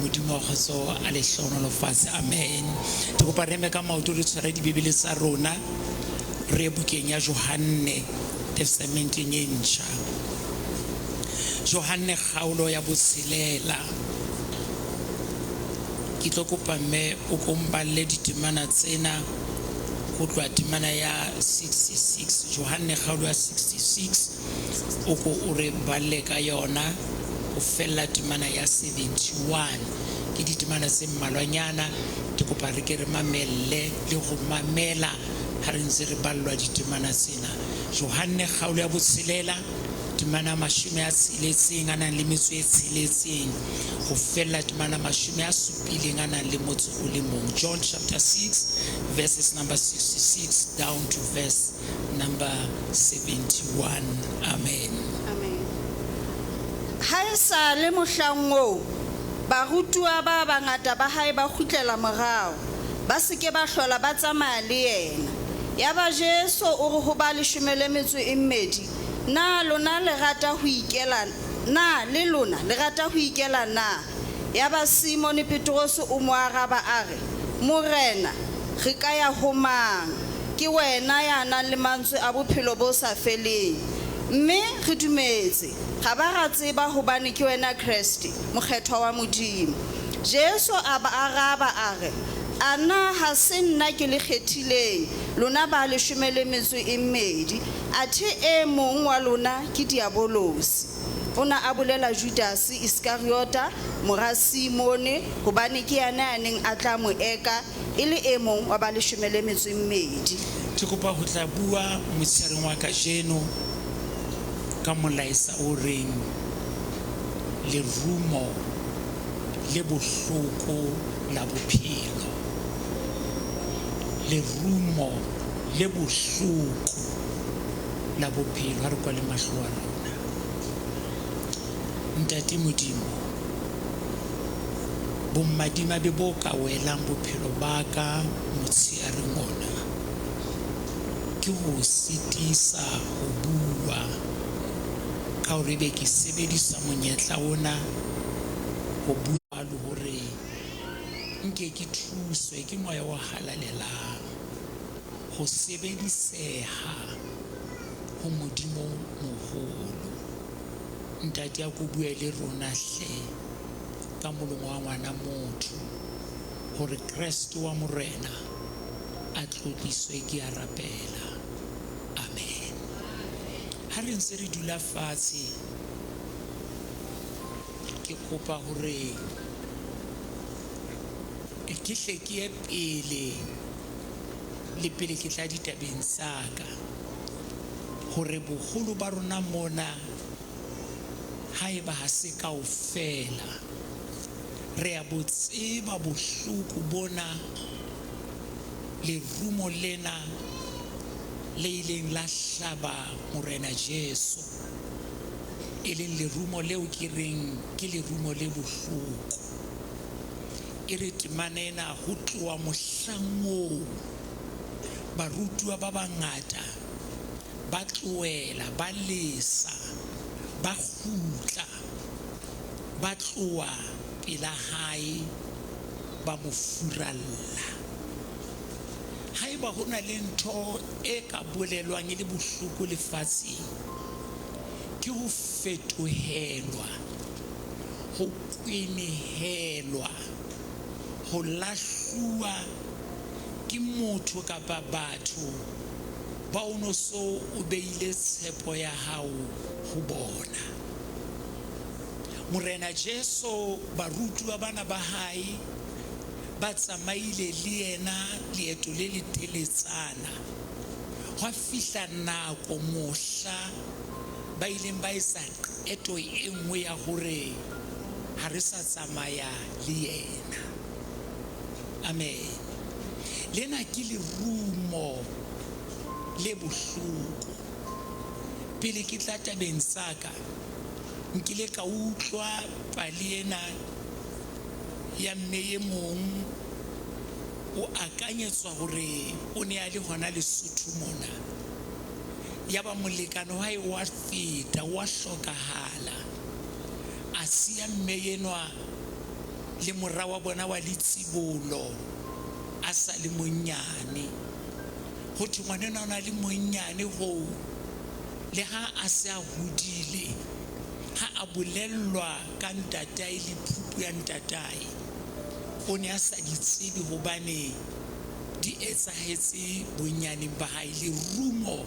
Modimo wa kgotso a le hlohonolofatse. Amen. Ke kopa re eme ka maoto re tshware dibibele tsa rona re ye bukeng ya Johanne Testamenteng e ntjha. Johanne kgaolo ya botshelela. Ke tlo kopa mme o ko mpalle ditemana tsena ho tloha temana ya 66 Johanne kgaolo ya 66 o ko o re balle ka yona ho fella temana ya 71. Ke ditemana tse mmalwanyana, ke kopa re ke re mamelle le ho mamela ha re ntse re ballwa ditemana tsena. Johanne kgaolo ya botshelela temana ya 60 a nang le metso e tsheletseng ho fella temana 70 a nang le motso o le mong. John chapter 6 verses number 66 down to verse number 71. Amen. Amen. Haesale mohlang oo, barutuwa ba bangata ba hae ba kgutlela morao, ba se ke ba hlola ba tsamaya le yena. Yaba Jesu o re ho ba leshome le metso e mmedi, Na lona le rata ho ikela, na le lona le rata ho ikela na? Yaba Simone Petrose o mo araba, a re, Morena, re ka ya ho mang? Ke wena ya nang le mantswe a bophelo bo sa feleng. Mme re dumetse, ra ba ra tseba hobane ke wena Kreste, Mokgethwa wa Modimo. Jesu a ba araba, a re, A na ha se nna ke le kgethileng, lona ba leshome le metso e mmedi, athe e mong wa lona ke Diabolosi? O na a bolela Judase Iskariota, mora Simone, hobane ke yena ya neng a tla mo eka, e le e mong wa ba leshome le metso e mmedi. Ke kopa ho tla bua motsheareng wa kajeno ka molaetsa o reng Lerumo le Bohloko la Bophelo. Lerumo le Bohloko la Bophelo. Ha re kwale mahlo a rona. Ntate Modimo, bomadimabe bo ka welang bophelo ba ka motsheareng ona ke ho sitisa ho bua ka hore ebe ke sebedisa monyetla ona ho bua le hore nke ke thuswe ke Moya o Halalelang ho sebediseha ho Modimo moholo. Ntate a ko bue le rona hle ka molomo wa ngwana motho hore Kreste wa Morena a tlotliswe ke a rapela. Amen. Ha re ntse re dula fatshe ke kopa hore ke hle ke ye pele le pele ke tla ditabeng tsa ka hore boholo ba rona mona haeba ha se kaofela re a bo tseba bohloko bona lerumo lena le ileng la hlaba Morena Jesu, e leng lerumo leo ke reng ke lerumo le bohloko. E re temana ena ho tloha mohlang oo barutuwa ba bangata ba tlohela, ba lesa, ba kgutla, ba tloha pela hae, ba mo furalla. Haeba ho na le ntho e ka bolelwang e le bohloko lefatsheng, ke ho fetohelwa, ho kwenehelwa, ho lahluwa ke motho kapa batho ba o no so o beile tshepo ya hao ho bona. Morena Jesu, barutuwa bana ba hae ba tsamaile le yena leeto le leteletsana. Hwa fihla nako mohla ba ileng ba etsa qeto e nngwe ya hore ha re sa tsamaya le yena. Amen. Lena ke lerumo le bohloko. Pele ke tla tabeng tsa ka, nkile ka utlwa pale ena ya mme e mong o akanyetswa hore o ne a le hona Lesotho mona. Yaba molekane wa hae o a feta, o a hlokahala. A siya mme enwa. Le mora wa bona wa letsibolo a sa le monnyane. Ho thwe ngwanenwa o na le monnyane hoo le ha a se a hodile, ha a bolellwa ka ntatae le phupu ya ntatae, o ne a sa di tsebe hobane di etsahetse bonnyaneng ba hae. Lerumo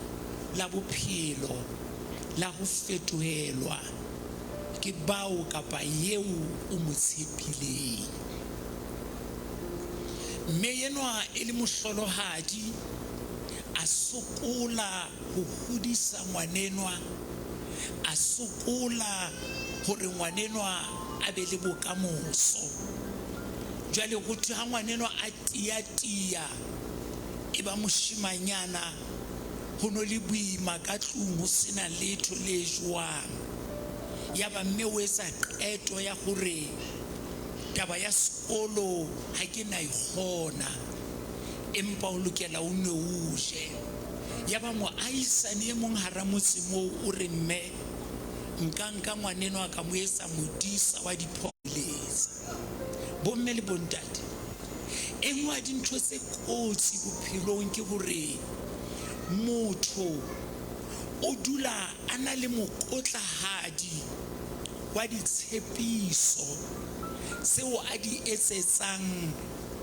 la bophelo la ho fetohelwa ke bao kapa eo o mo tshepileng. Mme enwa e le mohlolohadi, a sokola ho hodisa ngwanenwa, a sokola hore ngwanenwa a be le bokamoso. Jwale ho thwe ha ngwanenwa a tiya-tiya e ba moshemanyana, ho no le boima ka tlung ho sena letho le jowang. Yaba mme o etsa qeto ya hore taba ya sekolo ha ke na e kgona, empa o lokela o nne o je. Yaba moahisani e mong hara motse moo o re, Mme, nka nka ngwanenwa ka mo etsa modisa wa diphoofolo. Bomme le bontate, e nngwe ya dintho tse kotsi bophelong ke hore motho o dula a na le mokotlahadi wa ditshepiso tseo a di etsetsang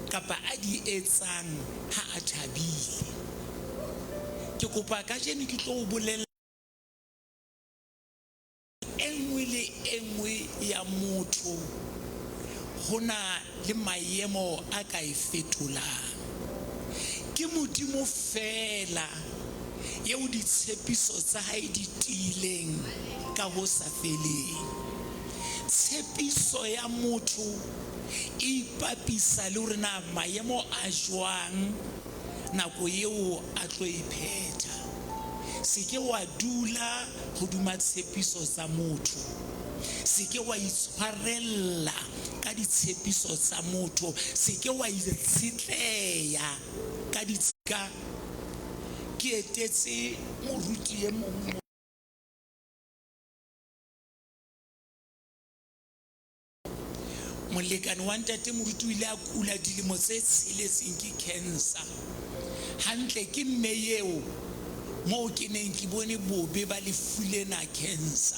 kapa a di etsang ha a thabile. Ke kopa kajeno ke tlo o bolella E nngwe le e nngwe ya motho ho na le maemo a ka e fetolang. Ke Modimo feela eo ditshepiso tsa hae di tiileng ka ho sa feleng. Tshepiso ya motho e ipapisa le hore na maemo a jwang nako eo a tlo e phetha. Se ke wa dula hodima tshepiso tsa motho. Se ke wa itshwarella ka ditshepiso tsa motho. Se ke wa itshetleya ka ka. Ke etetse moruti e mong. Molekane wa ntate moruti o ile a kula dilemo tse tsheletseng ke cancer. Hantle ke mme eo moo ke neng ke bone bobe ba lefu lena cancer.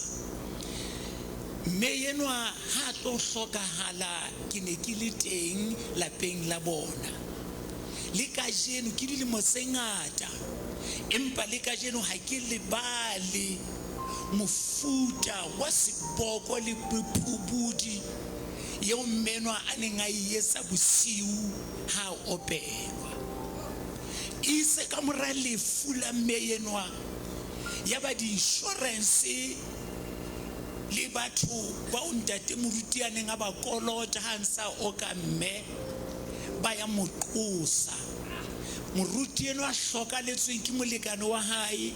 Mme enwa ha a tlo hlokahala ke ne ke le teng lapeng la bona. Le kajeno ke dilemo tse ngata empa le kajeno ha ke lebale mofuta wa seboko le pubudi eo mmenwa a neng a e etsa bosiu ha a opelwa. Eitse ka mora lefu la mme enwa, yaba di-insurance le batho bao ntate moruti a neng a ba kolota ha a ntse a oka mme, ba ya mo qosa. Moruti enwa a hlokaletsweng ke molekane wa hae,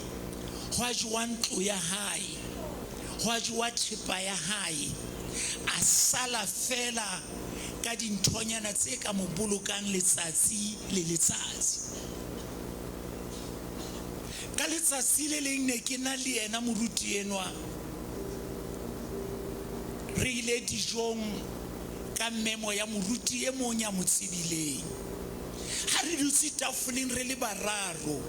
hwa jowa ntlo ya hae, hwa jowa thepa ya hae, a sala feela ka dinthonyana tse ka mo bolokang letsatsi le letsatsi. Ka letsatsi le leng ne ke na le yena moruti enwa, re ile dijong ka memo ya moruti e mong ya mo tsebileng. Ha re dutse tafoleng re le bararo,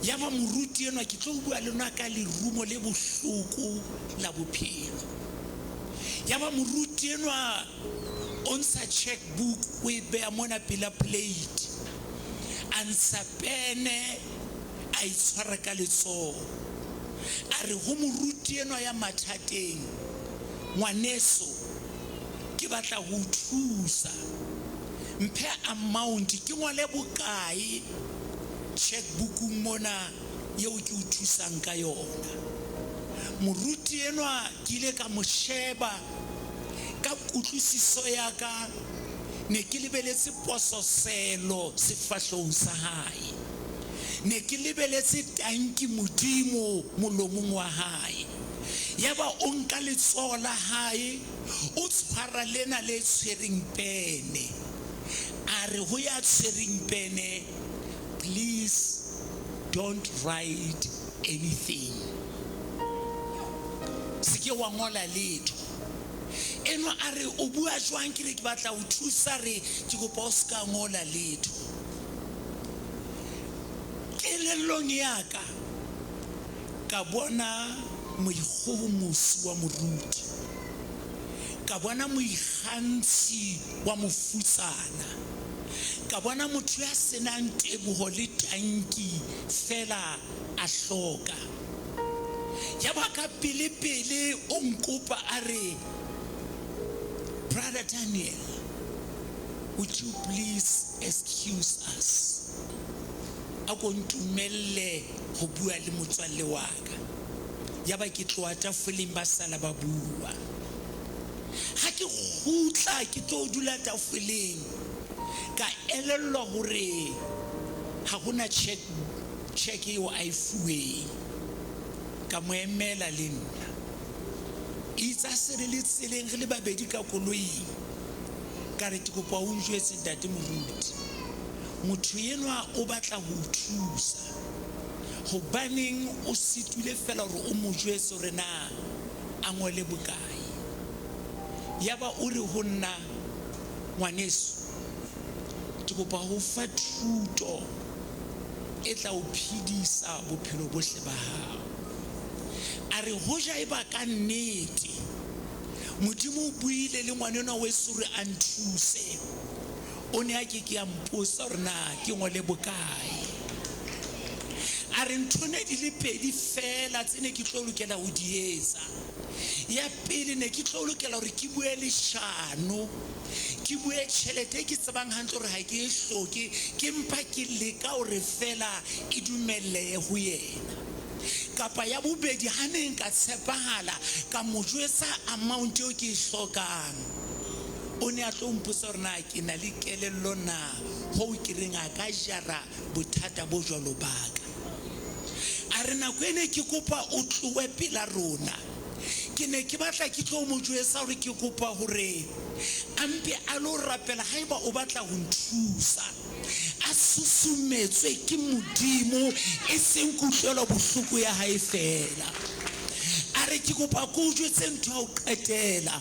yaba moruti enwa, ke tlo bua le lona ka lerumo le bohloko la bophelo. Yaba moruti enwa o ntsha cheque book o e beha mona pela plate, a ntsha pene a e tshwara ka letsoho. A re ho moruti enwa ya mathateng, Ngwaneso, ke batla ho o thusa. Mphe amount ke ngole bokae cheque book-ung mona eo ke o thusang ka yona. Moruti enwa ke ile ka mo sheba ka kutlwisiso ya ka, ne ke lebeletse pososelo sefahlehong sa hae. Ne ke lebeletse tanki Modimo molomong wa hae. Yaba o nka letsoho la hae o tshwara lena le tshwereng pene. A re ho ya tshwereng pene, Please don't write anything. Se ke wa ngola letho. Enwa a re o bua jwang? Ke re ke batla ho thusa, re ke kopa o se ka ngola letho. Kelellong ya ka ka bona moikgohomosi wa moruti, ka bona moikgantshi wa mofutsana, ka bona motho ya se nang teboho le tanki feela a hloka. Yaba ka pele-pele o nkopa a re, Brother Daniel, would you please excuse us? A ko ntumelle ho bua le motswalle wa ka. Yaba ke tloha tafoleng ba sala ba bua. Ha ke kgutla ke tlo dula tafoleng, ka elellwa hore ha hona cheque cheque eo a e fuweng. Ka mo emela le nna. Itse ha se re le tseleng re le babedi ka koloing, ka re ke kopa o njwetse ntate moruti, motho enwa o batla ho o thusa. Hobaneng o sitwile feela hore o mo jwetse hore na a ngole bokae? Yaba o re ho nna, Ngwaneso, ke kopa ho o fa thuto e tla o phedisa bophelo bohle ba hao. A re, Hoja eba ka nnete Modimo o buile le ngwanenwa weso hore a nthuse, o ne a ke ke a mpotsa hore na ke ngole bokae. A re, Ntho ne di le pedi feela tse ne ke tlo lokela ho di etsa. Ya pele, ne ke tlo lokela hore ke bue leshano, ke bue tjhelete e ke tsebang hantle hore ha ke e hloke, ke mpa ke leka hore feela e dumellehe ho yena. Kapa ya bobedi, ha ne nka tshepahala ka mo jwetsa amount eo ke e hlokang, o ne a tlo mpotsa hore na ke na le kelello na hoo ke reng a ka jara bothata bo jwalo ba ka. A re, Nako e ne ke kopa o tlohe pela rona, ke ne ke batla ke tlo mo jwetsa hore ke kopa hore a mpe a lo rapela haeba o batla ho nthusa. A susumetswe ke Modimo, e seng kutlwelo bohloko ya hae feela. A re, Ke kopa ke o jwetse ntho ya ho qetela.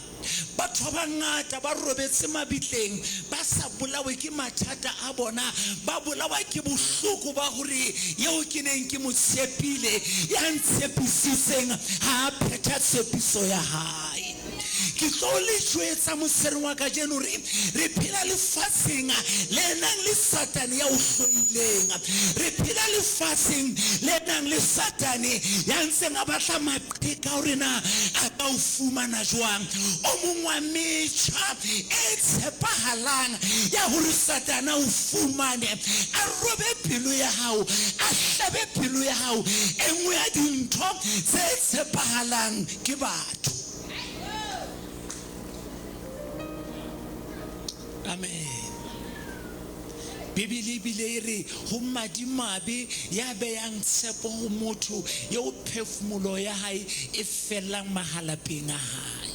Batho ba bangata ba robetse mabitleng ba sa bolawe ke mathata a bona, ba bolawa ke bohloko ba hore eo ke neng ke mo tshepile, ya ntshepisitseng, ha a phetha tshepiso ya hae. Ke tlo le jwetsa mosering wa kajeno hore re phela lefatsheng le nang le Satane ya o hloileng. Re phela lefatsheng le nang le Satane ya ntseng a batla Ke ka hore na a ka o fumana jwang. O mong wa metjha e tshepahalang ya hore Satane a o fumane, a robe pelo ya hao, a hlabe pelo ya hao, e nngwe ya dintho tse tshepahalang ke batho. Amen. Bibele ebile e re ho madimabe ya beyang tshepo ho motho eo phefumoloho ya hae e fellang mahalapeng a hae.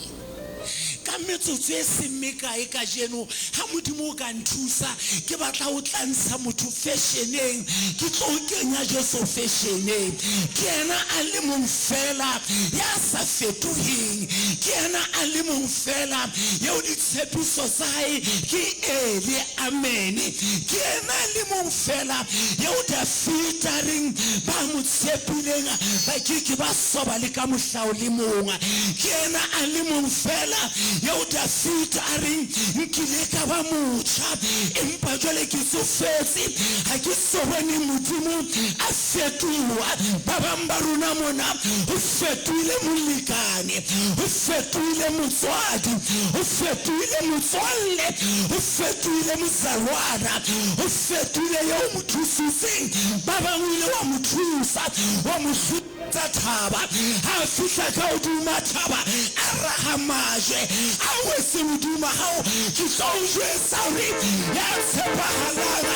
Ka metsotso e seng mekae kajeno, ha Modimo o ka nthusa, ke batla ho tla ntsha motho fesheneng, ke tlo kenya Jesu fesheneng. Ke yena a le mong feela ya sa fetoheng. Ke yena a le mong feela eo ditshepiso tsa hae ke ee le Amene. Ke yena a le mong feela eo Dafida a reng ba mo tshepileng ba ke ke ba soba le ka mohla o le mong. Ke yena a le mong feela eo Dafida a reng nkile ka ba motjha empa jwale ke tsofetse, ha ke so bone Modimo a fetoha. Ba bang ba rona mona ho fetohile molekane, ho fetohile motswadi, ho fetohile motswalle, ho fetohile mozalwana, ho fetohile eo o mo thusitseng. Ba bang o ile wa mo thusa, wa mo hlwetsa thaba. Ha a fihla ka hodima thaba, a raha majwe a wetse hodima hao. Ke tlo o jwetsa hore ya tshepahalang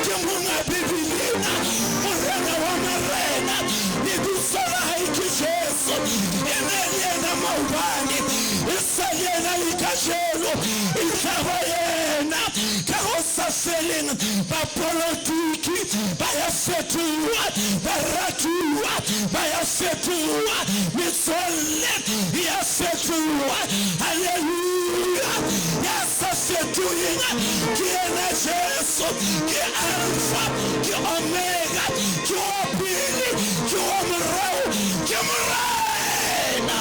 ke monga Bibele ena, Morena wa marena. Lebitso la hae ke Jesu. E ne e le yena maobane, e sa le yena le kajeno, e tla ba yena ka ho sa. feleng. Bapolotiki ba ya fetoha, baratuwa ba ya fetoha, metswalle e ya fetoha. Haleluya! Ya sa fetoheng ke yena Jesu, ke Alfa, ke Omega, ke wa pele, ke wa morao, ke Morena.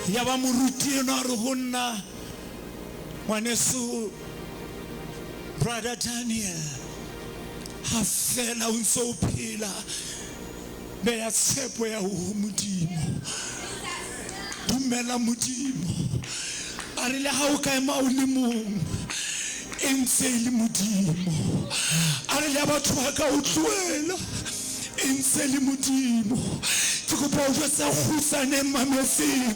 Ya ba moruti enwa a re ho nna, Ngwaneso Brother Daniel, ha fela o ntse o phela, beya tshepo ya ho ho Modimo. Dumela Modimo. A re le ha o ka ema o le mong, e ntse e le Modimo. A re le ha batho ba ka o tlohela, e ntse le Modimo. Ke kopa o jwetsa kgutsana e mmametseng,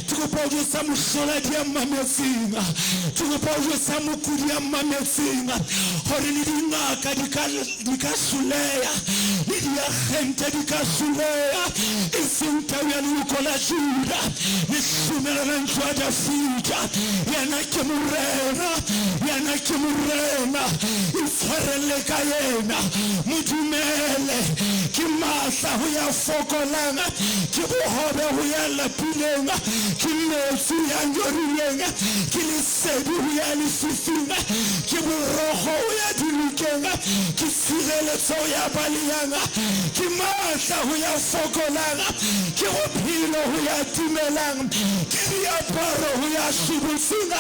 ke kopa o jwetsa mohloladi ya mmametseng, ke kopa o jwetsa mokudi ya mmametseng gore le dingaka di ka di ka hloleha, le diagente di ka hloleha, e seng tau ya leloko la Juda, le hlomela la ntlo ya Dafida. Yena ke Morena, yena ke Morena, itshwarelle ka yena, mo dumele. Ke matla ho ya fokolang, ke bohobe ho ya lapileng, ke metsi ho ya nyorilweng, ke lesedi ho ya lefifing, ke borokgo ho ya dinokeng, ke tshireletso ho ya balehang, ke matla ho ya fokolang, ke bophelo ho ya timelang, ke diaparo ho ya hlobotseng,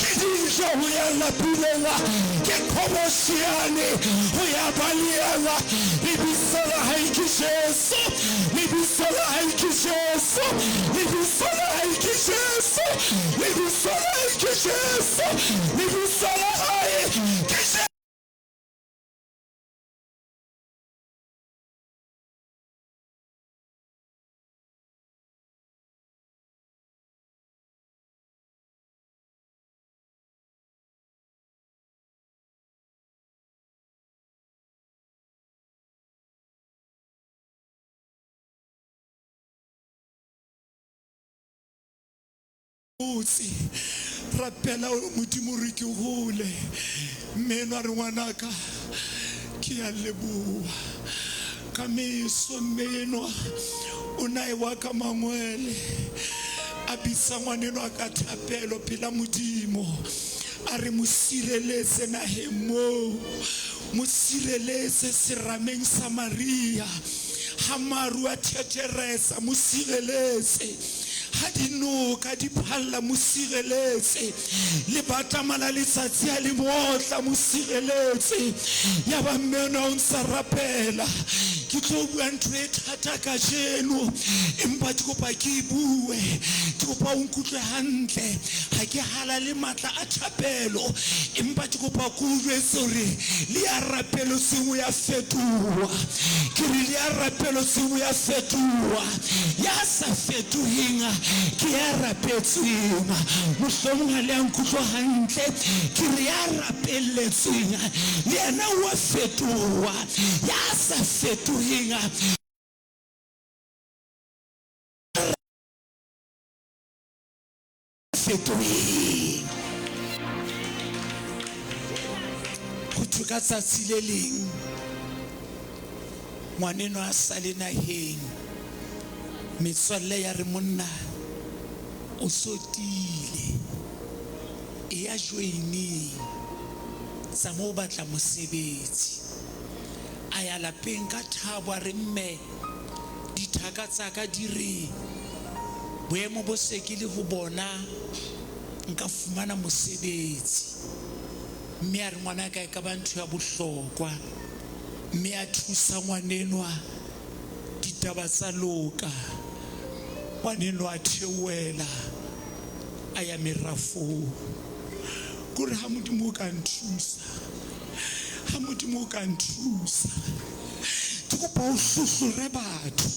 ke dijo ho ya lapileng, ke qhobosheane ho ya balehang. Lebitso la hae ke Jesu, lebitso la hae ke Jesu, lebitso la hae ke Jesu, lebitso la hae ke Jesu, lebitso la hae ke Jesu. Botse rapela o Modimo re ke hole mme enwa re ngwanaka ke a leboha ka meso mme enwa o na e wa ka mangwele a bitsa ngwanenwa ka thapelo pela Modimo a re mo sireletse naheng moo mo sireletse serameng sa Maria ha maru a thetheretsa mo sireletse Ha dinoka di phalla, mo sireletse. Lebatama la letsatsi ha le mo otla, mo sireletse. Yaba mme enwa o ntsa rapela. Ke tlo bua ntho e thata kajeno, empa ke kopa ke e bue. Ke kopa o nkutlwe hantle. Ha ke halale matla a thapelo, empa ke kopa ke o jwetse hore le ya rapeletsweng o ya fetoha. Ke re le ya rapeletsweng o ya fetoha. Ya sa fetoheng ke ya rapetsweng. Mohlomong ha le a nkutlwa hantle. Ke re ya rapelletsweng le yena o a fetoha. Ya sa fetoheng fetoheng. Ho thwe ka tsatsi le leng ngwaneno a sa le naheng, metswalle ya re monna o so tiile, eya joining tsa mo batla mosebetsi. A ya lapeng ka thabo a re mme dithaka tsa ka di re boemo bo se ke le ho bona nka fumana mosebetsi. Mme a re ngwanaka e ka ba ntho ya bohlokwa. Mme a thusa ngwanenwa ditaba tsa loka. Ngwanenwa a theohela a ya merafong. Kore ha Modimo o ka nthusa, ha Modimo o ka nthusa, ke kopa o hlohlore batho.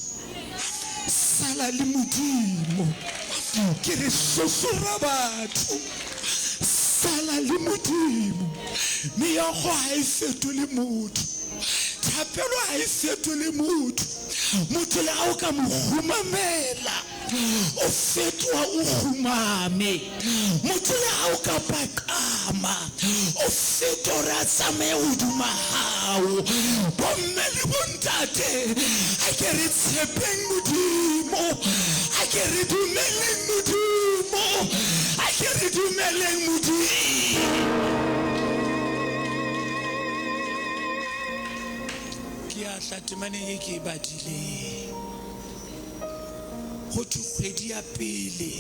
Sala le Modimo. Ke re hlohlora batho. Sala le Modimo. Meokgo ha e fetole motho. Thapelo ha e fetole motho. Motho le ha o ka mo kgumamela, o fetoha o kgumame. Motho le ha o ka paqama, o fetoha hore a tsamaye hodima hao. Bomme le bontate, a ke re tshepeng Modimo, a ke re dumeleng Modimo, a ke re dumeleng Modimo. Ke a tla temaneng e ke e badileng. Ho thwe kgwedi ya pele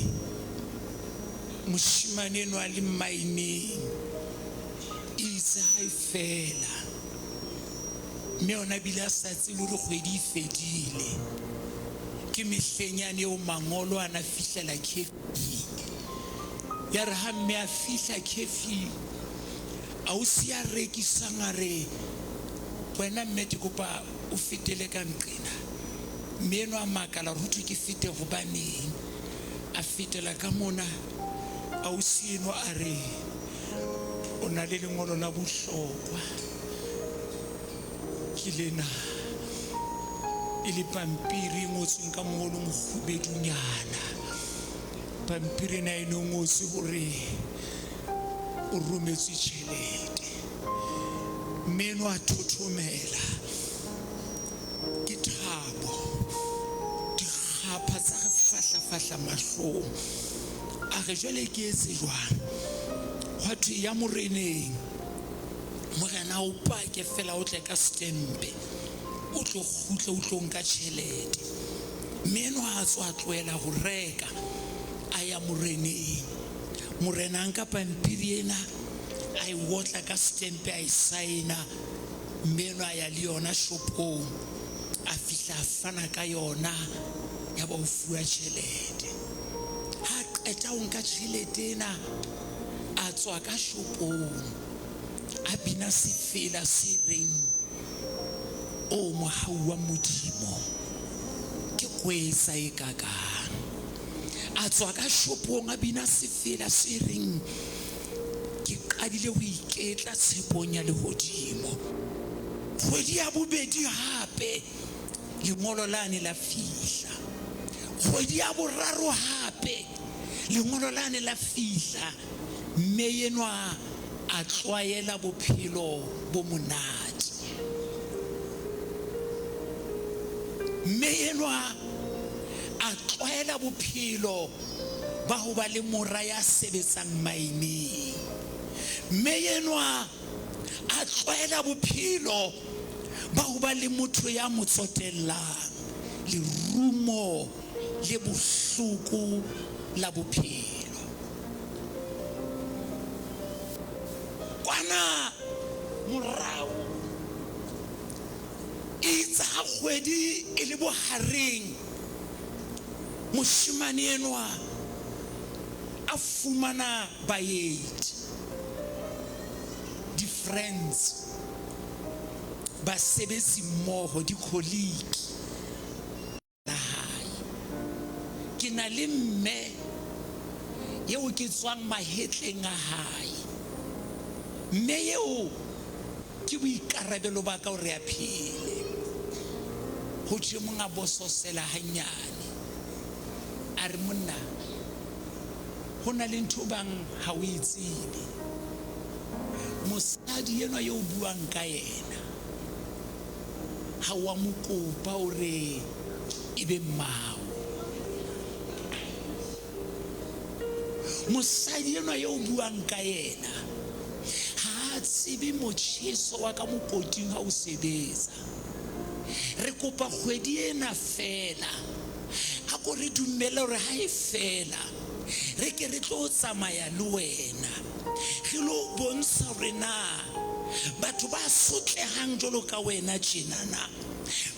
moshemane enwa a le mmaeneng, e itse ha e fela mme ona bile a sa tsebe hore kgwedi e fedile. Ke mehleng yane eo mangolo a na fihlela khefing. Ya re ha mme a fihla khefing, ausi ya rekisang a re, Wena mme ke kopa o fetele ka nqena. Mme enwa a makala hore ho thwe ke fete hobaneng. A fetela ka mona, ausi enwa a re, O na le lengolo la bohlokwa. Ke lena. E le pampiri e ngotsweng ka mongolo o mokgubedunyana. Pampiri ena e ne ngotswe hore o rometswe tjhelete. Mme enwa a thothomela ke thabo. Dikgapha tsa re fahlafahla mahlong. A re jwale ke etse jwang? Hwa thwe ya moreneng. Morena o pake fela o tle ka setempe. O tlo kgutle o tlo nka tjhelete. Mme enwa a tswa a tlohela ho reka a ya moreneng. Morena a nka pampiri ena a e otla ka setempe a e saena. Mme enwa a ya le yona shopong a fihla a fana ka yona ya ba o fuwa tjhelete. Ha a qeta ho nka tjhelete ena a tswa ka shopong a bina sefela se reng, O mohau wa Modimo, ke kwetsa e kakang. A tswa ka shopong a bina sefela se reng, Ke qadile ho iketla tshepong ya lehodimo. Kgwedi ya bobedi hape lengolo lane la fihla. Kgwedi ya boraro hape lengolo lane la fihla. Mme enwa a tlwaela bophelo bo monate. Mme enwa a tlwaela bophelo ba ho ba le mora ya sebetsang maeneng. Mme enwa a tlwaela bophelo ba ho ba le motho ya mo tsotellang. Lerumo le bohloko la bophelo. Kwana morao, eitse ha kgwedi e le bohareng, moshemane enwa a fumana baeti, di-friends, basebetsi mmoho, di-colleague. La hae. Ke na le mme eo ke tswang mahetleng a hae. Mme eo ke boikarabelo ba ka hore a phele. Ho tjho e mong a bososela hanyane. A re, Monna, ho na le ntho bang ha o e tsebe. Mosadi enwa eo o buang ka yena, Ha o a mo kopa hore e be mmao. Mosadi enwa eo o buang ka yena ha a tsebe motjheso wa ka mokoting ha o sebetsa. Re kopa kgwedi ena feela. A ko re dumelle hore ha e fela re ke re tlo tsamaya le wena re lo bontsha hore na batho ba sotlehang jwalo ka wena tjenana,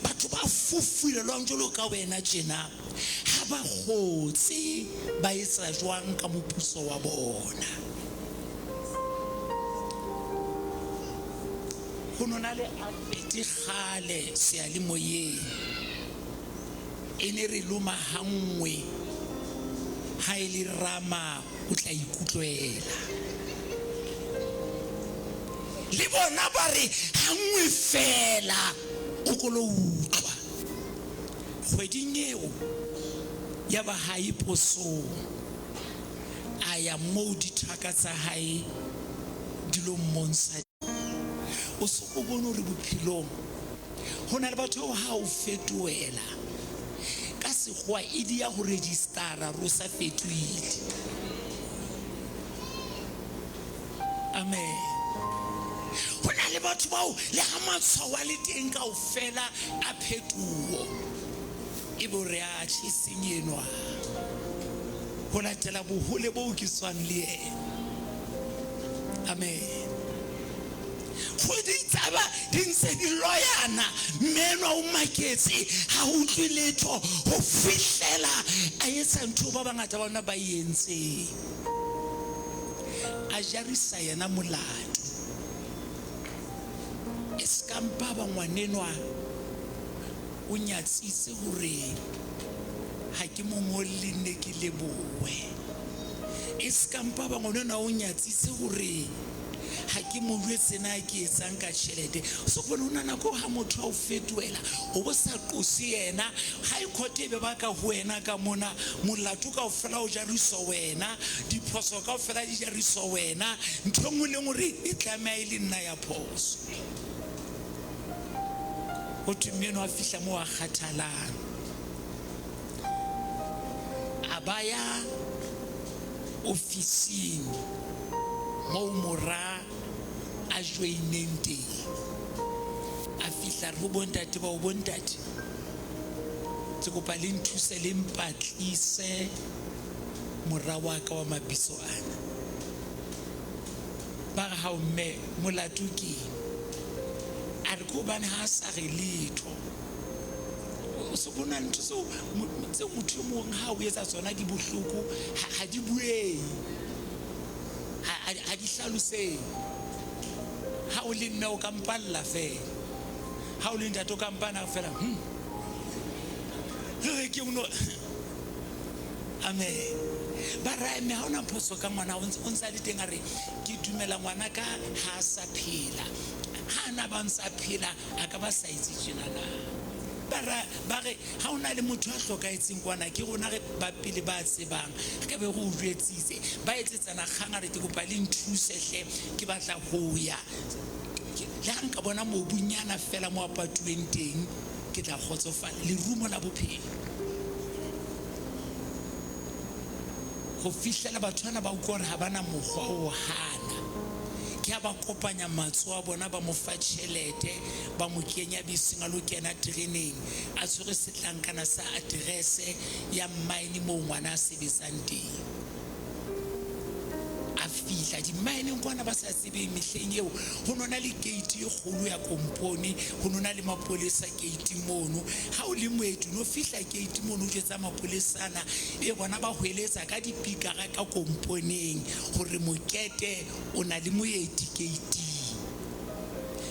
batho ba fufulelwang jwalo ka wena tjena, ha ba kgotse ba etsa jwang ka moputso wa bona. Ho no na le advert kgale seyalemoyeng. E ne re loma ha nngwe, ha e le rama o tla ikutlwela. Le bona ba re hanngwe feela o ko lo utlwa. Kgweding eo ya ba ha ye posong. A ya moo dithaka tsa hae di lo mmontsha. O se o bone hore bophelong ho na le batho bao ha o fetohela ka sekgowa e di ya ho registara re o sa fetohile. Amen. Ho na le batho bao le ha matshwao a le teng kaofela a phetoho e bo re a tjhe seng enwa ho latela bohole boo ke tswang le yena. Amen. Kgwedi tsaba di ntse di loyana mme enwa o maketse ha utlwe letho ho fihlela a etsa ntho ba bangata ba bona ba e entseng. A jarisa yena molato. E ska mpa ba ngwanenwa o nyatsitse hore ha ke mo ngolle nne ke lebohe. E ska mpa ba ngwanenwa o nyatsitse hore ha ke mo jwetse na ke etsang ka tjhelete. So bone ho na nako ha motho a o fetohela o bo sa qose yena. High court e be ba ka ho wena ka mona, molato kaofela o jariswa wena, diphoso kaofela di jariswa wena, ntho e nngwe le nngwe re e tlameha e le nna ya phoso. Ho thwe mme enwa a fihla moo a kgathalang, a ba ya ofising moo mora a joineng teng. A fihla a re ho bontate bao, bontate, ke kopa le nthuse le mpatlise mora wa ka wa mabitso ana. Ba re, hao mme, molato keng? A re ke hobane ha a sa re letho. O se bona ntho tseo tseo motho e mong ha o etsa tsona di bohloko, ha di buehe, ha di hlalosehe. Ha o le mme o ka mpalla feela, ha o le ntate o ka mpana feela, Re re ke no. Amen. Ba re mme ha ona phoso ka ngwana o ntse a le teng, a re ke dumela ngwana ka ha a sa phela. Ha na ba ntse a phela a ka ba sa etse tjena na. Ba ra ba re ha ona le motho a hlokahetseng kwana ke rona re ba pele ba tsebang, re ka be re o jwetsitse. Ba etsetsana kgang, a re ke kopa le nthuse hle, ke batla ho ya. Le ha nka bona mobunyana feela mo a patuweng teng ke tla kgotsofala. Lerumo la bophelo. Ho fihlela batho bana ba utlwa hore ha ba na mokgwa o hana. Ke ha ba kopanya matsoho a bona, ba mo fa tjhelete, ba mo kenya beseng a lo kena tereneng, a tshwere setlankana sa aterese ya mine moo ngwana a sebetsang teng. A fihla dimmaeneng kwana ba sa tsebeng mehleng eo ho no na le keiti e kgolo ya kompone, ho no na le mapolesa keiting mono. Ha o le moeti o no fihla keiti mono o jwetsa mapolesana, e bona ba hweletsa ka dipikara ka komponeng hore mokete o na le moeti keiting.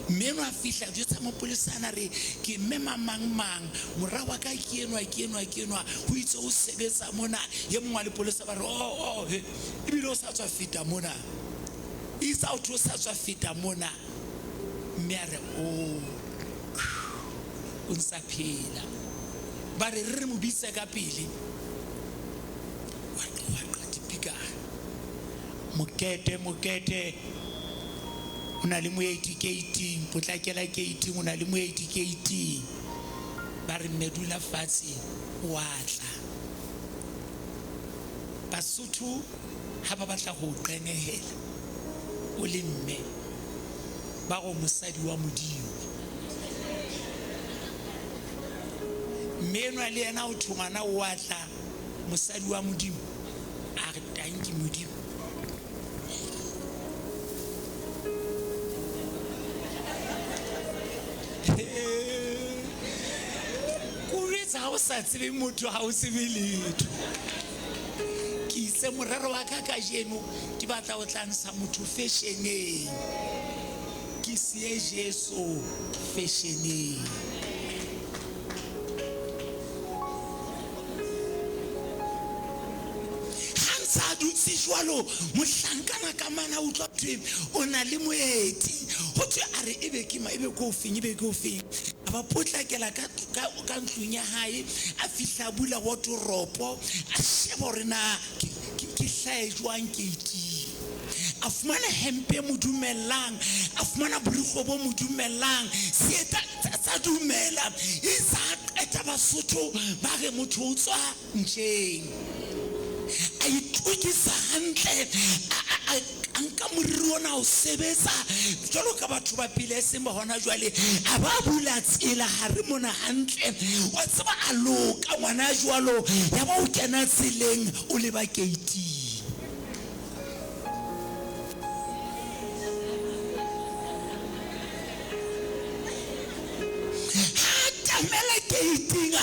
Mme enwa a fihla a jwetsa mapolesa ana, re ke mme mang mang mang, mora wa ka ke enwa ke enwa ke enwa, ho itse o sebetsa mona. E mong wa lepolesa ba re, oh, oh, he, ebile o sa tswa feta mona, itse a o sa tswa feta mona. Mme a re, oh, o ntsa phela. Ba re re mo bitse ka pele. Wa qwa dipikara. Mokete, mokete, o na le moeti keiting, potlakela keiting, o na le moeti keiting. Ba re mme dula fatshe, o a tla. Basotho ha ba batla ho o qenehela o le mme, ba re o mosadi wa Modimo. Mme enwa le yena o thwe ngwana o a tla, mosadi wa Modimo. A re tanki Modimo. Ko jwetsa ha o sa tsebe motho, ha o tsebe letho. Ke itse morero wa ka kajeno ke batla ho tla ntsha motho fashioneng, ke siye Jesu fashioneng. Ha Ntse a dutse jwalo, mohlankana ka mana a utlwa thwe o na le moeti. Ho thwe a re ebe ke ma, ebe ke ofeng, ebe ke ofeng. A ba potlakela ka, ka, ka ntlong ya hae, a fihla a bula wotoropo, a sheba hore na ke, ke, ke hlahe jwang keiting. A fumana hempe e mo dumellang, a fumana borikgwe bo mo dumellang, seeta tsa dumela. Itse ha qeta Basotho ba re motho o tswa ntjeng. A itokisa hantle, a, a, a, a nka moriri ona o sebetsa jwalo ka batho ba pele e seng ba hona jwale. A ba bula tsela hare mona hantle, wa tseba a loka ngwana jwalo, ya ba o kena tseleng o leba keiting. Ha atamela keiting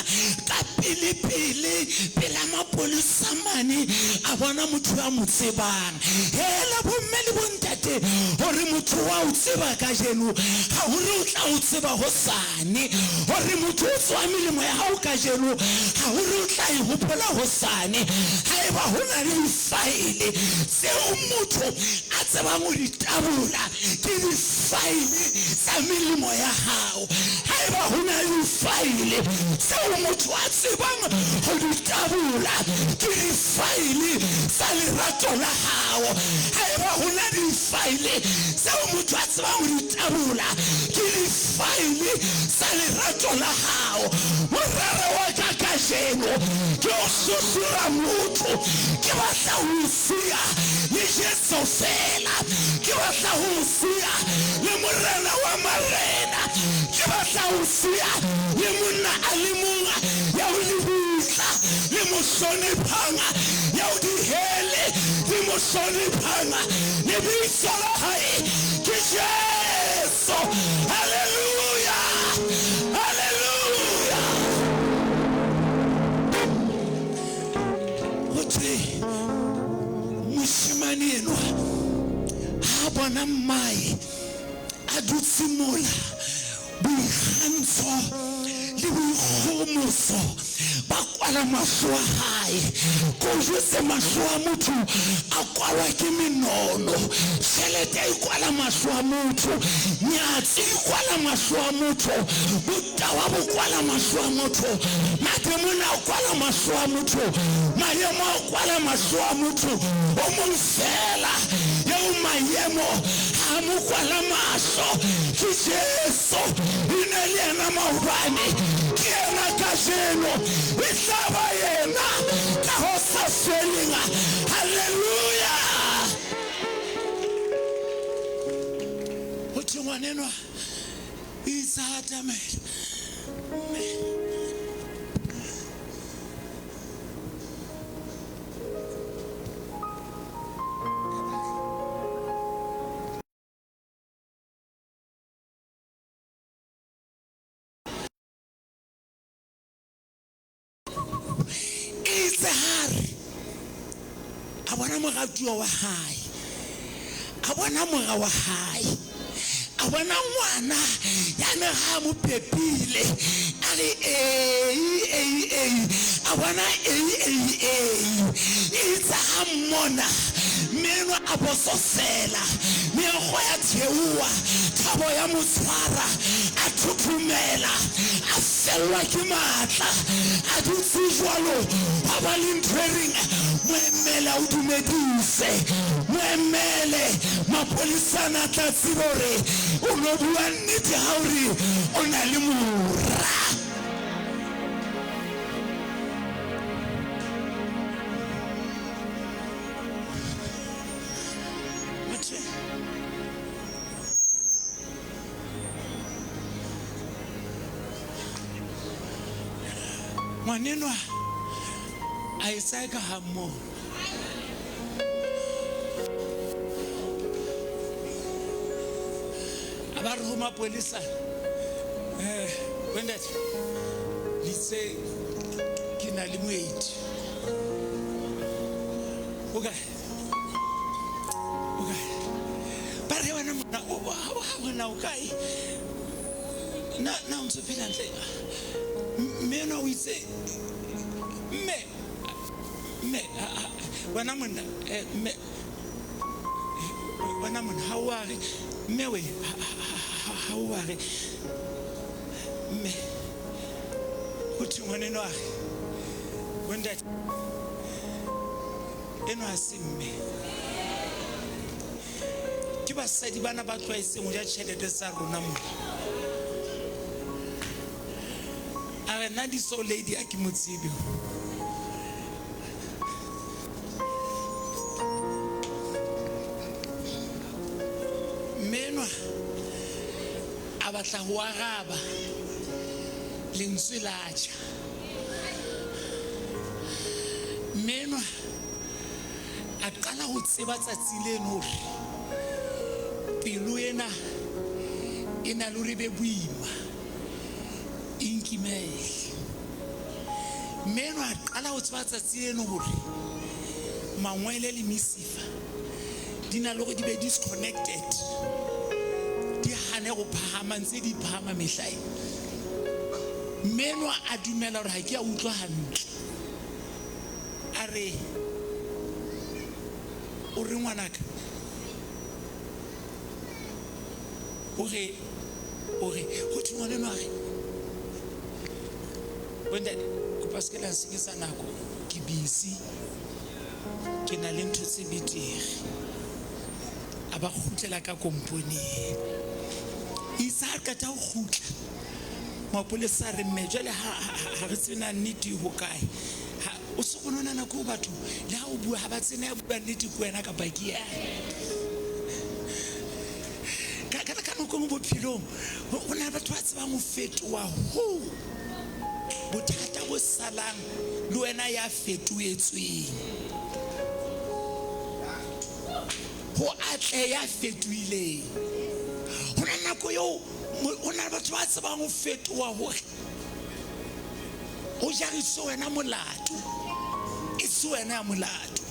ka pele-pele pela mapolesa mane, a bona motho a mo tsebang. Hela bomme le bontate, hore motho wa o tseba kajeno ha hore o tla o tseba hosane, hore motho o tswa melemo ya hao kajeno ha hore o tla e hopola hosane. Haeba ho na le difaele tseo motho a tsebang ho di tabola, ke difaele tsa melemo ya hao. Haeba ho na le difaele tseo motho a tsebang ho di tabola, ke difaele tsa lerato la hao. Haeba ho na le difaele tseo motho a tsebang ho di tabola, ke difaele tsa lerato la hao. Morara wa ka kajeno ke o hlohlora motho, ke batla ho o siya le Jesu feela, ke batla ho o siya le Morena wa marena, ke batla ho o siya le monna a le mong ya o lebitla le mo hloniphang, ya o dihele di mo hloniphang. Lebitso la hae ke Jesu. Haleluya, haleluya. Ho thwe moshemane enwa ha a bona mmae a dutse mola, boikgantsho le boikgohomoso ba kwala mahlo a hae. Ko jwetse, mahlo a motho a kwalwa ke menono. Tjhelete e kwala mahlo a motho, nyatsi e kwala mahlo a motho, botawa bo kwala mahlo a motho, mademona a kwala mahlo a motho, maemo a kwala mahlo a motho. O mong fela eo maemo ha a mo kwala mahlo ke Jesu. E ne le yena maobane, ke yena kajeno, e tla ba yena ka ho sa feleng. Haleluya. Ho thwe ngwanenwa itse a atamela mme Eitse ha re a bona moratuwa wa hae, a bona mora wa hae, a bona ngwana ya ne ha mo pepile, a re ei ei ei, a bona ei ei ei. Eitse ha mmona, meno a bososela, meokgo ya theoha, thabo ya mo tshwara, a thothomela, a fellwa ke matla. A dutse jwalo, hwa ba le ntho e reng, Mo emele a o dumedise, mo emele. Mapolesa ana a tla tseba hore o no bua nnete ha o re o na le mora. Ngwanenwa a etsa eka ha mmone. A ba re ho mapolesa, bontate, le itse ke na le moeti. O kae? O kae? Ba re wena monna, o, o, wena o kae? Na, na o ntso phela hantle? Mme enwa o itse, mme, mme, Wena monna, mme, wena monna, ha o a re, mme we, ha o a re, mme, ho thwe ngwaneno a re, bontate, enwa ha se mme. Ke basadi bana ba tlwaetseng ho ja tjhelete tsa rona mona. A re nna this old lady ha ke mo tsebe. Mme enwa a batla ho araba, lentswe la tjha. Mme enwa a qala ho tseba tsatsi leno hore pelo ena e na le hore e be boima, e nkimele. Mme enwa a qala ho tseba tsatsi leno hore mangwele le mesifa di na le hore di be disconnected, di hane go phahama ntse di phahama mehla e. Mme enwa a dumela hore ha ke a utlwa hantle. A re, o re ngwanaka, o re, o re, ho thwe ngwaneno a re, bontate, kopa se ke la nsenyetsa nako, ke busy, ke na le ntho tse betere. A ba kgutlela ka komponeng. Itse ha qeta ho kgutla, mapolesa a re, mme jwale ha re tsebe na nnete e hokae. Ha o se o nona nako batho le ha o bua ha ba tsene ya bua nnete ke wena kapa ke yena. Ka nako mo bophelong ho na le batho ba tsebang ho fetoha ho bothata bo salang le wena ya fetohetsweng. Ho atle ya fetohileng. Ho na nako eo ho na le batho ba tsebang ho fetoha hore o jariswe wena molato, e se wena ya molato.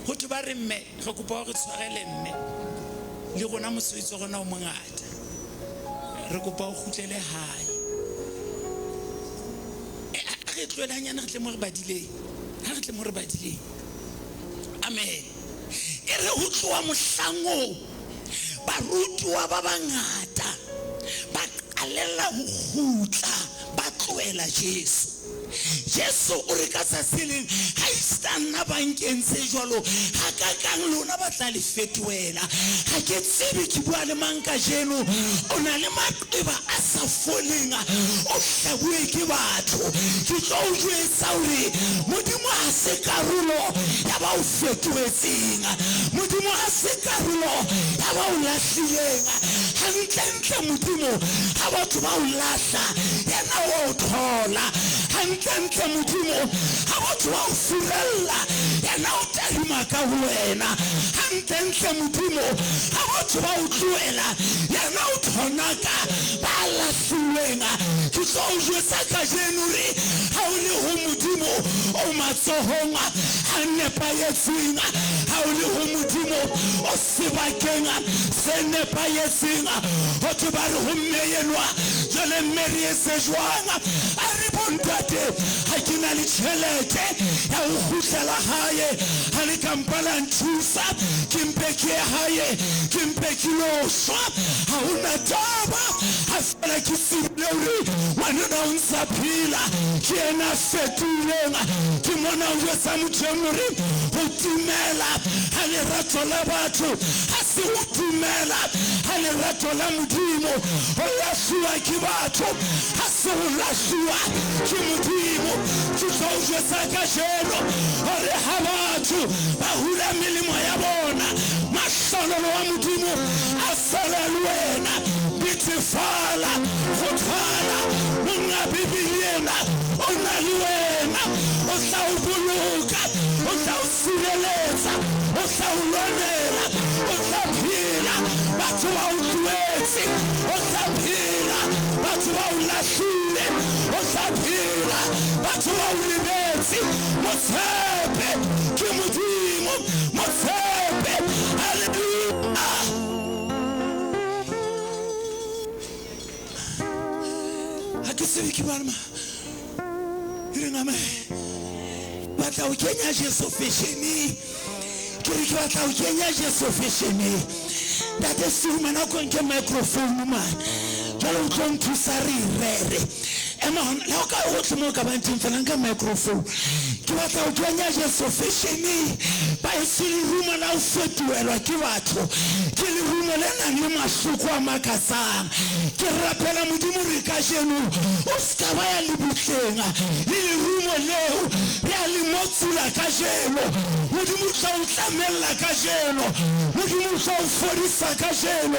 Ho thwe ba re mme, re kopa hore tshwarele mme, le rona mosebetsi wa rona o mongata, re kopa o kgutlele hae. A re tlohele hanyane, re tle mo re badileng, ha re tle mo re badileng. Amen. E re ho tloha mohlang oo, barutuwa ba bangata ba qalella ho kgutla, ba tlohela Jesu. Jesu o re ka tsatsi leng, ha esita nna ba nkentse jwalo, ha ka kang lona ba tla le fetohela. Ha ke tsebe ke bua le mang kajeno, o na le maqeba a sa foleng, o hlabuwe ke batho. Ke tlo o jwetsa hore Modimo ha se karolo ya ba o fetohetseng. Modimo ha se karolo ya ba o lahlileng. Hantlentle Modimo ha batho ba o lahla, yena wa o thola. Hantlentle Modimo ha batho ba o furella, yena o tadima ka ho wena. Hantlentle Modimo ha batho ba o tlohela, yena o thonaka ba lahlilweng. Ke tlo o jwetsa kajeno hore ha o le ho Modimo, o matsohong a nepahetseng. Ha o le ho Modimo, o sebakeng se nepahetseng. Ho thwe ba re ho mme enwa, jwale mme re etse jwang? A re, bontate, ha ke na le tjhelete ya ho kgutlela hae, ha le ka mpa la nthusa, ke mpe ke ye hae, ke mpe ke lo shwa, ha ho na taba. Ha feela ke tsebile hore ngwanenwa o ntsa phela, ke yena a fetohileng. Ke mona o jwetsa motho e mong hore ho timela ha lerato la batho ha se ho timela ha lerato la Modimo. Ho lahluwa ke batho ha se ho lahluwa ke Modimo. Ke tlo o jwetsa kajeno hore ha batho ba hula melemo ya bona, mahlonolo wa Modimo a sala le wena. Betefala, kgothala, monga Bibele ena o na le wena, o tla o boloka, o tla o sireletsa, o tla o lwanela, o tla phela. Batho ba o tlohetse, o tla phela. Batho ba o lahlile, o tla phela. Batho ba o lebetse, mo tshepe, ke Modimo, mo tshepe. Haleluya. Ha ke tsebe ke bua le mang. E reng amen. Ba batla ho kenya Jesu fashioneng. Ke re ke batla ho kenya Jesu fashioneng. Ntate Suma nako nke microphone mane. Jwale o tlo nthusa re e rere. Ema hona le ha o ka hohle moo o ka bang teng fela nka microphone. Ke batla ho kenya Jesu fashioneng. Ba heso lerumo la ho fetohelwa ke batho ke lerumo le nang le mahloko a makatsang. Ke rapela Modimo re kajeno o se ka ba ya lebitleng le lerumo leo re a le motsula kajeno. Modimo o tla o tlamella kajeno. Modimo o tla o fodisa kajeno.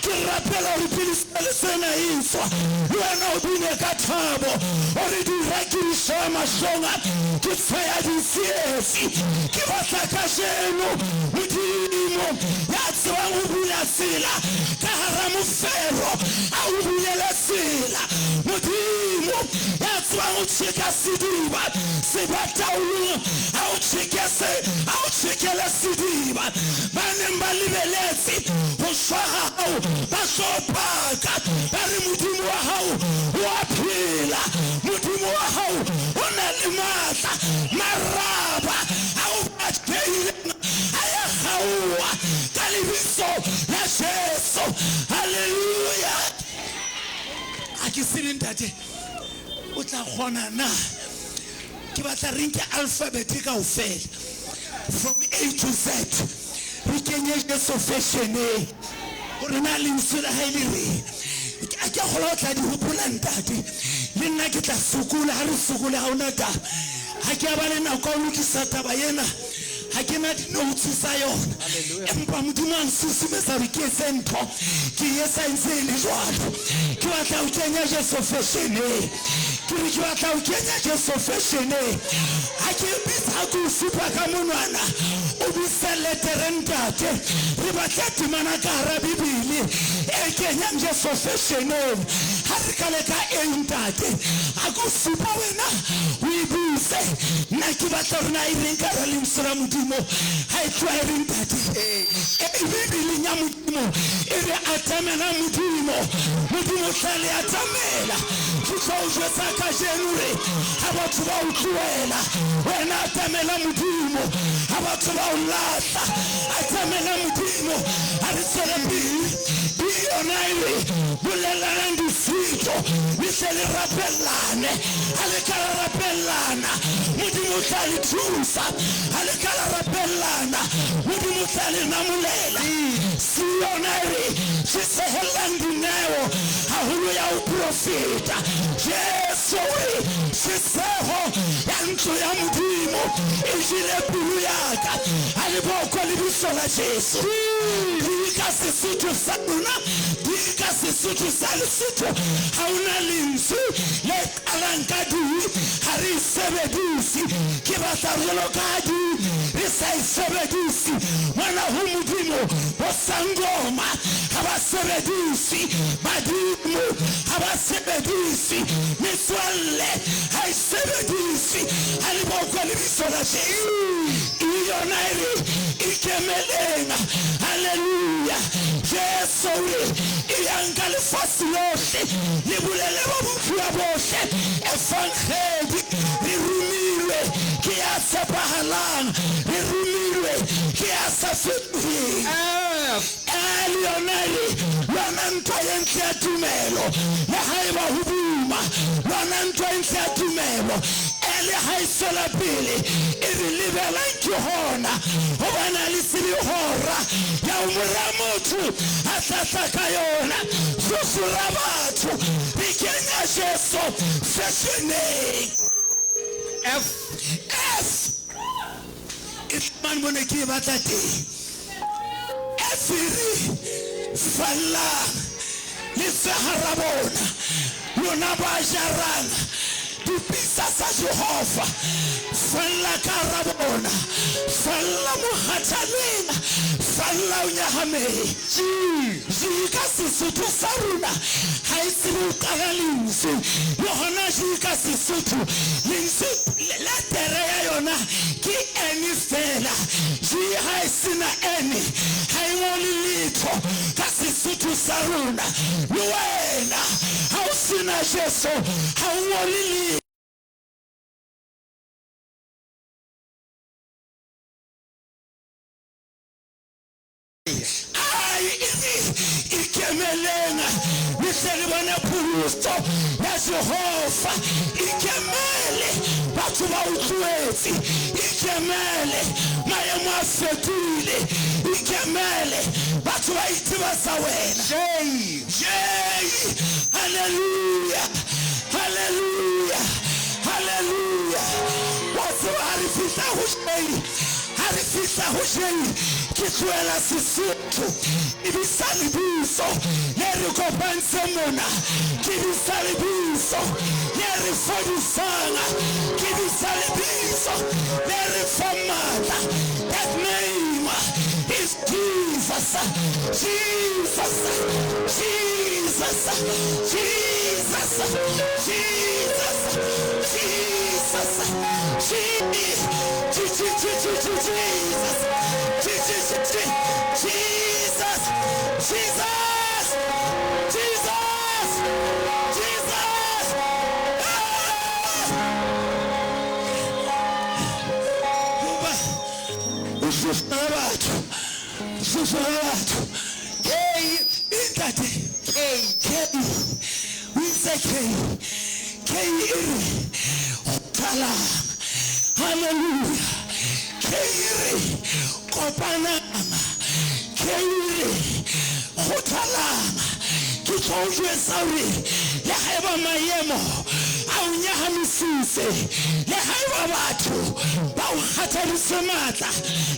Ke rapela hore pele sele sena e tswa le wena o bine ka thabo o re dira ke di sheba mahlong a ke tshwaya ditsietsi. Ke batla kajeno Modimo ya tsebang ho bula tsela ka hara mofero a o bulele tsela. Modimo ya tsebang ho tjheka sediba sebataolong a o tjheke se a o tjhekele sediba. Ba neng ba lebeletse ho shwa ha hao ba tlo paka ba re Modimo wa hao o a phela, Modimo wa hao o na le matla. Maraba ao ba tjhehileng a ya kgaoha ka lebitso la Jesu. Haleluya! A ke tsebe ntate o tla kgona na. Ke batla re nke alphabet kaofela from A to Z re kenye Jesu fashioneng hore na lentswe la hae le reng. A ke kgolwa o tla di hopola ntate. Le nna ke tla sokola ha re sokole ha hona taba. Ha ke a ba le nako ya ho lokisa taba ena. Ha ke na di-notes tsa yona. Empa Modimo a nsusumetsa hore ke etse ntho. Ke e etsa e ntse e le jwalo. Ke batla ho kenya Jesu fashioneng. Ke re ke batla ho kenya Jesu fashioneng. Ha ke bitsa, ha ke o supa ka monwana, o bitse letere ntate. Re batle temana ka hara Bibele e kenyang Jesu fashioneng. Ha re qale ka A ntate, ha ke o supa wena o e bitse. Nna ke batla hore na e reng ka hara Lentswe la Modimo. Ha e tloha e re ntate. E Bibeleng ya Modimo e re atamela Modimo, Modimo o tla le atamela. Ke tlo o jwetsa kajeno re ha batho ba o tlohela, wena atamela Modimo. Ha batho ba o lahla, atamela Modimo. Ha re tswele pele. B yona e re bolelanang ditshito le tle le rapellane. Ha le ka la rapellana, Modimo o tla le thusa. Ha le ka la rapellana, Modimo o tla le namolela. C yona e re tjhesehellang dineo haholo ya ho profeta. Jesu o re tjheseho ya ntlo ya Modimo e jele pelo ya ka. Ha le bokwe lebitso la Jesu. Di ka Sesotho sa rona, di ka Sesotho sa Lesotho. Ha ho na lentswe le qalang ka di, ha re e sebedise. Ke batla jwalo ka di re sa e sebedise. Mona ho Modimo, bo sangoma ha ba sebedise, badimo ha ba sebedise, metswalle ha e sebedise. Ha le bokwe lebitso la Jesu. E yona e re ikemeleng. Haleluya! Jesu o re eyang ka lefatshe lohle le bolele ba bofuwa bohle evangedi. Re romilwe ke ya tshepahalang, re romilwe ke ya sa fetoheng. E le yona e re lwana ntwa e ntle ya tumelo, le haeba ho boima. Lwana ntwa e ntle ya tumelo. E le ha e tswela pele e re lebelang ke hona, hobane ha le tsebe hora ya ho Mora motho a tla tla ka yona. Hlohlora batho, re kenya Jesu feshioneng. F. F. E tlamang mone ke e batla teng. F e re fallang le tswe hara bona, lona ba jarang dipitsa tsa Jehova. Falla ka hara bona, falla mokgathaleng, falla o nyahameng. G ka Sesotho sa rona ha e tsebe ho qala lentswe, le hona G ka Sesotho lentswe letere ya yona ke N feela. G ha e se na N ha e ngole letho ka Sesotho sa rona. Le wena ha o se na Jesu ha o ngole letho. Ikemeleng le tle le bone pholoso ya Jehova. Ikemele, batho ba o tlohetse. Ikemele, maemo a fetohile. Ikemele, batho ba itebatsa wena. J. J. Hallelujah. Hallelujah. Hallelujah. Wa tseba ha re fihla ho J, ha re fihla ho J, ke tlohela Sesotho, ke bitsa lebitso le re kopantse mona, ke bitsa lebitso le re fodisang, ke bitsa lebitso le re fang matla. That name is Jesus. Jesus. Jesus. Jesus. Jesus. Jesus. Jesus. Jesus. Jesus. Jesus. Jesus. Jesus. Ah! Hoba o hlohla batho, hlohla batho. K. Ntate. K. K. O itse K. K e re kgothalang. Hallelujah. K e re kopanang. K e re kgothalang. Ke tlo o jwetsa hore le haeba maemo a o nyahamisitse, le haeba batho ba o kgathaditse matla,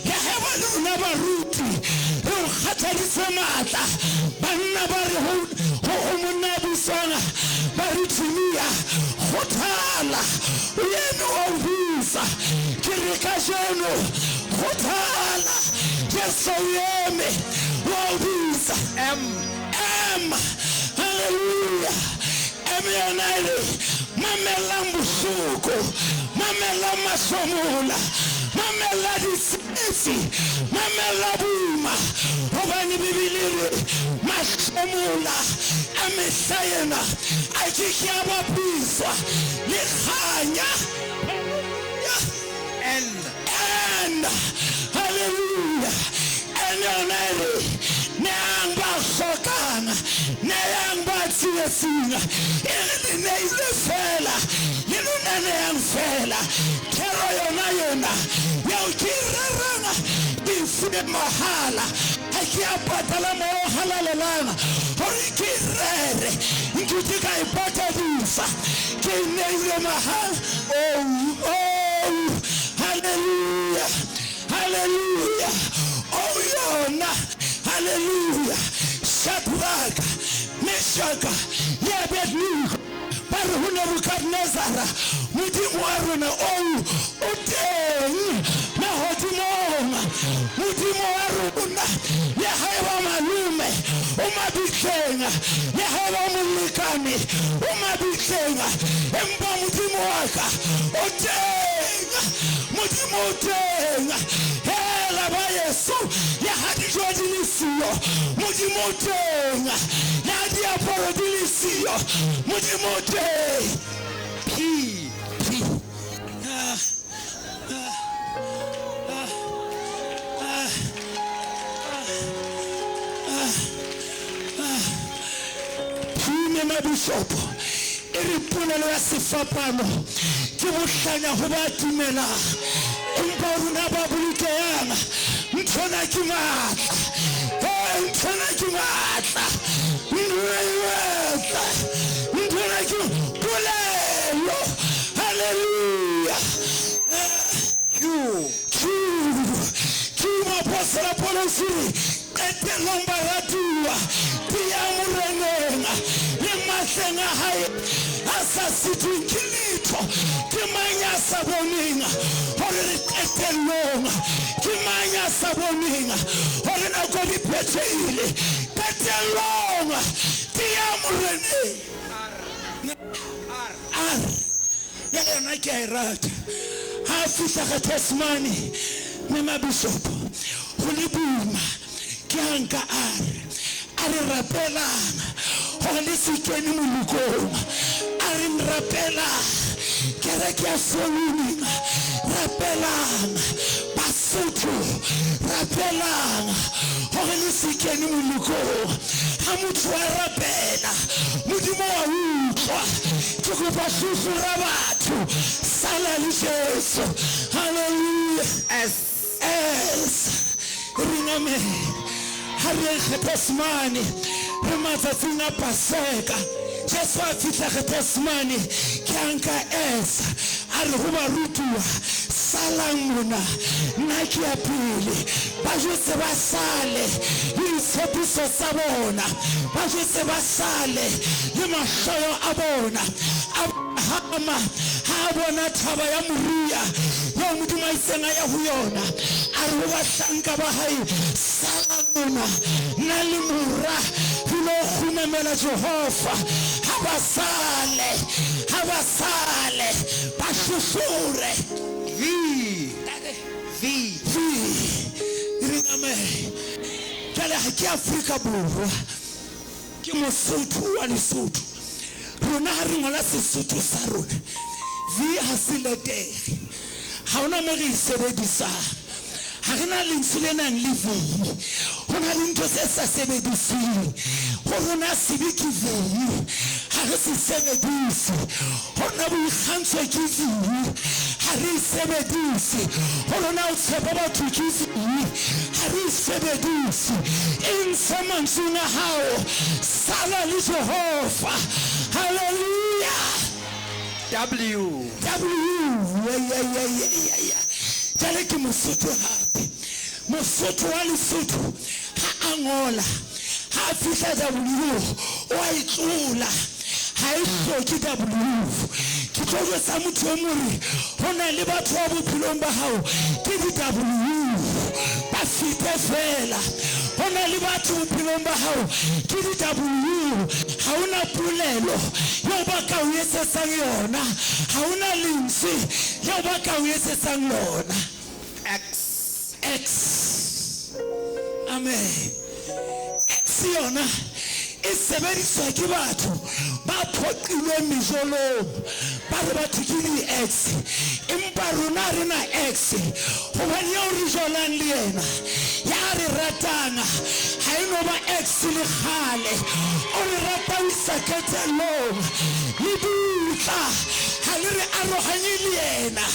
le haeba le rona baruti re o kgathaditse matla, banna ba re ho ho monna ya bitswang ba re Timia, kgothala, o eme wa o bitsa. Ke re kajeno kgothala, Jesu o eme wa o bitsa. M. M. Hallelujah. M yona e re mamellang bohloko, mamellang mahlomola, mamella ditsietsi, mamella boima, hobane Bibele e re mahlomola a mehla ena a ke ke a bapiswa le kganya. N. N. Hallelujah. N yona e re neang ba hlokang, neang ba tsietsing. E re le neile fela, le lona neang fela. Thero yona yona eo ke e rerang, ke e fuwe mahala. Ha ke a patala moya o halalelang hore ke e rere, nkile ka e patadisa, ke e neile mahala. Oh, oh, hallelujah, hallelujah. Oh yona, hallelujah. Shadraka, Meshaka le Abednego ba re ho Nebukadnezara, Modimo wa rona oo o teng mahodimong. Modimo wa rona, le haeba malome o mabitleng, le haeba molekane o mabitleng, empa Modimo wa ka o teng. Modimo o teng. Hela ba yeso, le ha dijo di le siyo, Modimo o teng. Le ha diaparo di le siyo, Modimo o teng. P. P. Ah, ah, ah, ah, ah, ah. P mme mabishopo e re polelo ya sefapano ke bohlanya ho ba dumelang, empa rona ba bolokehang nthona ke matla. Hey, nthona ke matla, matla, nthona ke polelo. Hallelujah. Q. Q. Q moapostola Paulus o re qetellong baratuwa ke ya moreneng le matleng a hae a sa sitweng ke letho. Ke mang ya sa boneng hore re qetellong? Ke mang ya sa boneng hore nako di phethehile? Qetellong ke ya moreneng. R. R. Ya yona ke a e rata. Ha a fihla Gethsemane, mme mabishopo ho le boima, ke ha nka R. A re rapelang hore le se kene molokong. A re rapelang kereke ya Solomon, rapelang Basotho, rapelang hore le se kene molokong. Ha motho a rapela, Modimo wa utlwa. Ke kopa hlohlora batho, sala le Jesu. Hallelujah. S. S. E reng amen. Ha re yeng Gethsemane, re matsatsing a Paseka. Jesu a fihla Gethsemane, ke a nka S. A re ho barutuwa, Salang mona, nna ke ya pele. Ba jwetse ba sale le ditshepiso tsa bona, ba jwetse ba sale le mahloyo a bona. Abrahama ha a bona thaba ya Moria yeo Modimo a itseng a ye ho yona, a re ho bahlanka ba hae, Salang mona, nna le mora re lo kgumamela Jehova. Ha ba sale, ha ba sale, ba hlohlore. V. V. V. E reng amen. Jwale ha ke Afrika Borwa, ke Mosotho wa Lesotho. Rona ha re ngola Sesotho sa rona, V ha se letere. Ha hona mo re e sebedisang. Ha re na lentswe le nang le V. Ho na le ntho tse sa sebedisweng. Ho rona sebe ke V. Ha re se sebedise. Ho rona boikgantsho ke V. Ha re e sebedise. Ho rona ho tshepa batho ke V. Ha re e sebedise. E ntshe mantsweng a hao. Sala le Jehova. Hallelujah. W. W. Ya, ya, ya, ya, ya, ya. Jwale ke Mosotho hape. Mosotho wa Lesotho ha a ngola, ha a fihla W, o a e tlola. Ha e hloke W. Ke tlo jwetsa motho e mong hore ho na le batho ba bophelong ba hao ke di-W. Ba fete feela. Ho na le batho bophelong ba hao ke di-W. Ha ho na polelo yeo ba ka o etsetsang yona. Ha ho na lentswe leo ba ka o etsetsang lona. X. X. Amen. X yona e sebediswa ke batho ba phoqilweng mejolong. Ba re batho ke di-ex, empa rona ha re na ex, gobane eo re jolang le yena ya re ratang ga e no ba ex le kgale. O re rata ho isa qetellong. Lebitla ga le re aroganye le yena.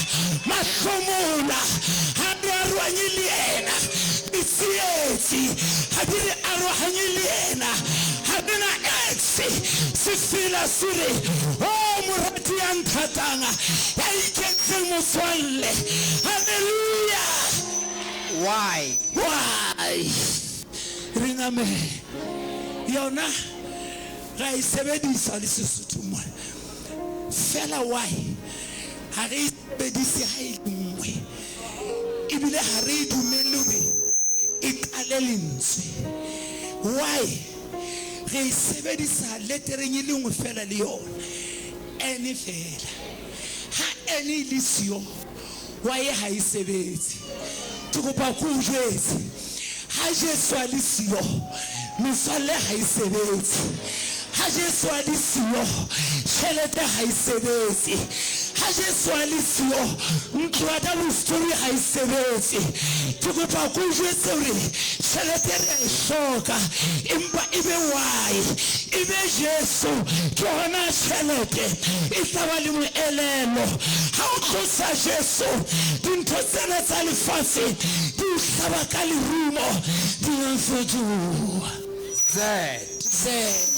Mahlomola ga re arohanye le yena. Ditsietsi ga di re aroganye le yena. Ga re na ex. Sefela se re, O morati ya nthatang, ya ikentseng motswalle. Haleluya! Y. Y. Reng amen. Yona ra e sebedisa le Sesotho mona. Fela Y ha re e sebedise ha e le nngwe. Ebile ha re e dumelle hore e qale lentswe. Y re e sebedisa letereng e le nngwe fela le yona, N fela. Ha N e le siyo, Y ha e sebetse. Ke kopa ke o jwetse, ha Jesu a le siyo, metswalle ha e sebetse. Ha Jesu a le siyo, tjhelete ha e sebetse. Ha Jesu a le siyo, ntlo ya double story ha e sebetse. Ke kopa ke o jwetse hore tjhelete re a e hloka, empa e be Y, e be Jesu, ke hona tjhelete e tla ba le moelelo. Ha o tlosa Jesu, dintho tsena tsa lefatshe di o hlaba ka lerumo, di a fetoha. Z. Z.